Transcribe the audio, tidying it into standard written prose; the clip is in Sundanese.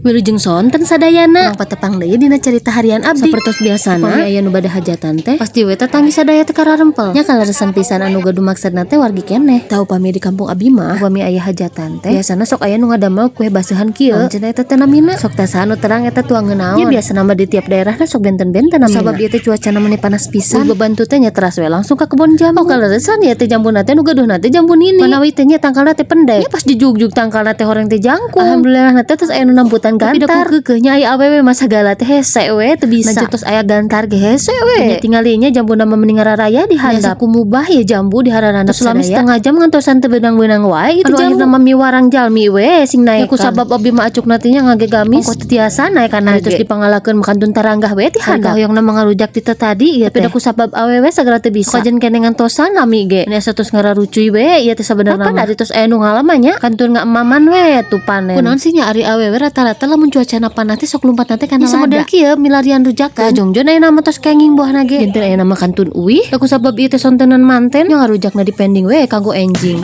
Wilujeng sonten sadayana. Urang patepang deui dina carita harian abdi. Sapertos biasana, upami aya nu bade hajatan teh, pasti we tanggi sadaya teh kararempel. Nya kaleresan pisan anu gaduh maksudna teh wargi keneh. Tah, upami di kampung abi mah, upami aya hajatan teh, biasana sok aya nu ngadamel kue baseuhan kieu. Naon cenah eta teh namina? Sok teh saha nu terang eta tuangeun naon? Nya biasana mah di tiap daerah sok benten-benten namina. Sabab ieu teh cuacana meuni panas pisan. Babantu teh nya teras we langsung ka kebon jambu. Oh, kaleresan ieu teh jambuna teh nu gaduhna teh jambu nini. Manawi teh nya tangkalna teh pendek. Nya pas dijugjug tangkalna teh horeng teh jangkung. Alhamdulillah na teh tos aya nu namputan gantar. Tapi da ku keukeuh nya aya awewe mah sagala teh hese we teu bisa. Lanjut tos aya gantar ge hese we. Nya tinggalinya jambuna mah mending raraya di handap. Ku mubah ya jambu di hararandap. Terus lami setengah jam ngantosan teu beunang-beunang wae itu jambu. Akhirna mah miwarang jalmi we sing naekan. Ku sabab abdi mah acukna teh nya ngage gamis. Ongkoh teu tiasa naekan terus dipangalakeun mah kantun taranggah we ti handap. Hoyongna mah ngarujak ti tadi ieu teh. Tapi da ku sabab awewe sagala teu bisa. Kajen keneh ngantosan lami ge. Nya asa tos ngararucuy we ieu teh sabenerna mah. Ari tos aya nu ngalam nya kantun ngaemaman we tuh panen. Kunaon sih nya ari awewe rata-rata lamun cuacana panas teh sok lumpat teh kana lada. Model kieu milarian rujakan. Jongjon aya nama tos kenging buahna ge. Janten aya nama kantun uih. Da ku sabab ieu teh sontenan manten nya ngarujakna di pending we kanggo enjing.